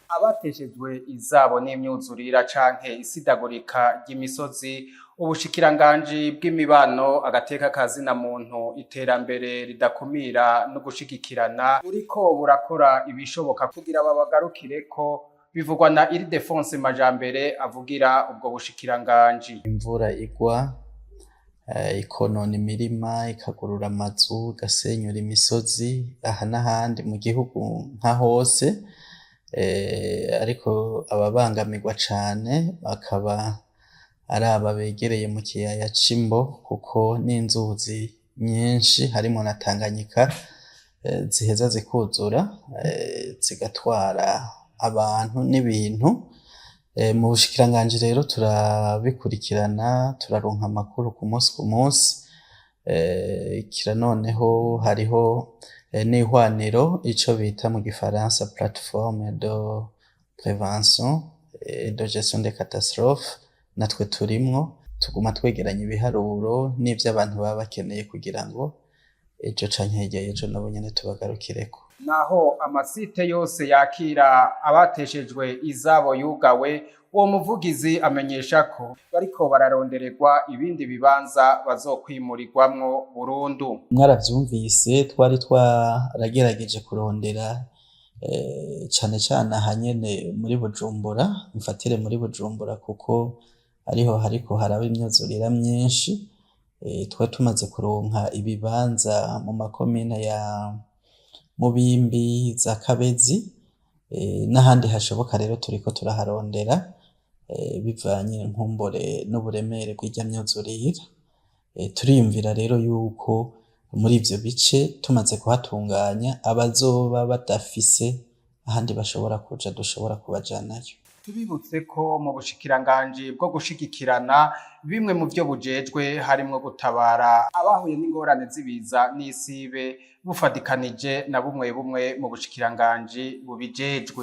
Abateshejwe izabo n'imyuzurira canke isidagurika ry'imisozi, ubushikiranganji bw'imibano, agateka kazina muntu, iterambere ridakumira no gushigikirana buriko burakora ibishoboka kugira babagarukireko, bivugwa na Ildefonse Majambere avugira ubwo bushikiranganji. Imvura igwa ikonona imirima, ikagurura amazu, igasenyura imisozi aha n'ahandi mu gihugu nka hose, ariko ababangamirwa cane bakaba ari aba begereye mu kiyaya c'Imbo, kuko n'inzuzi nyinshi harimwo na Tanganyika ziheza zikuzura, zigatwara abantu n'ibintu. Mu bushikiranganji rero turabikurikirana, turaronka amakuru ku munsi ku munsi. Kira noneho hariho n'ihwaniro, ico bita mu gifaransa plateforme de prévention et de gestion des catastrophes, natwe turimwo, tuguma twegeranya ibiharuro n'ivyo abantu baba bakeneye kugira ngo ejo canke hirya y'ejo nabo nyene tubagarukireko. Naho amasite yose yakira abateshejwe izabo yugawe, uwo muvugizi amenyesha ko bariko bararondererwa ibindi bibanza bazokwimurirwamwo burundu. Mwaravyumvise, twari twaragerageje kurondera cane cane aha nyene muri Bujumbura, mfatire muri Bujumbura kuko ariho hariko haraba imyuzurira myinshi. Twari tumaze kuronka ibibanza mu makomine ya Mubimbi, za Kabezi n'ahandi hashoboka. Rero turiko turaharondera bivanye nkumbure n'uburemere bw'irya myuzurira. Turiyumvira rero yuko muri ivyo bice tumaze kuhatunganya, abazoba badafise ahandi bashobora kuja dushobora kubajanayo. Tubibutse ko mu bushikiranganji bwo gushigikirana, bimwe mu vyo bujejwe harimwo gutabara abahuye n'ingorane z'ibiza n'isibe, bufadikanije na bumwe bumwe mu bushikiranganji bubijejwe.